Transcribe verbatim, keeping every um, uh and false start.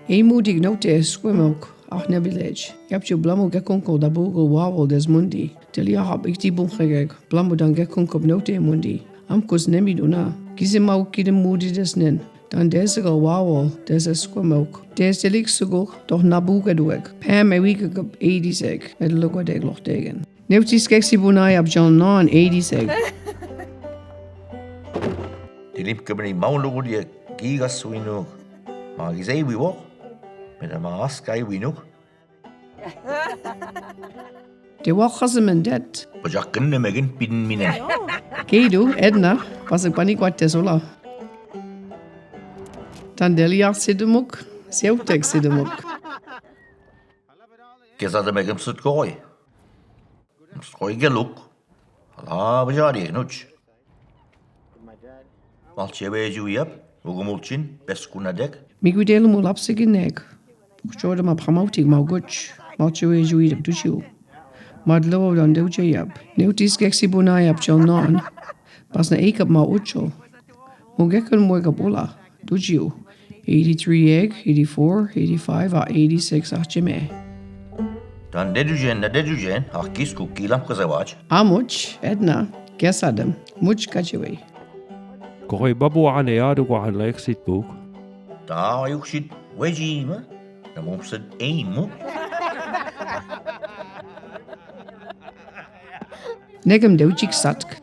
Ei mu'utik nouhte eskwemauk, ah, nebileech. Yapchi blamuk ekkunkok dabuukul waawol desmundi. Teliahap iktibumhegek blamudan gekkunkop nouhte mundi. Amkus nemiduna. Kisimauk kiden mu'uti desnen. Dan deesegel waawol des eskwemauk. Dees teliksukuk doh nabuukeduek. Paam ewiikekap eidisek. Edlokwadeek lohtegen. Neutiskek sibunaayap John Naan eidisek. Tilimkemeni maulukut ye kiigaswinuk. Maa kiseiwi wok. Meta maa askaiwinuk. Te wakasemen det. Pachakkenne mekin pinminen. Keidu, Edna, pasek panik watte sula. Dan deliak situmuk, siautek situmuk. Kesate mekin sut koi. Sut koi keluk. Ala bajari nuch. Malchewee yuyap, ugumulchin, peskunadek. Mikwitelumuk lapsekinek. Pukchoodamap hamautik maukuch. Malchewee yuyap duchiu. Madlowo dan deucheyap. Neutiskek sibunaayap John Naan. Pasna eikap maucho. Mugekun muekap ula. Duchiu. Eighty-three ek, eighty-four, eighty-five, a eighty-six acheme. Dan deduyen, na deduyen, ahkis kukilam kasawach. Amuch, Edna, kesadam, much kachewei. Kohoi babu ane adu kwahan leksit buk. Ta ayuksit wejima, na mumset eimu. Nekem deuchik satk.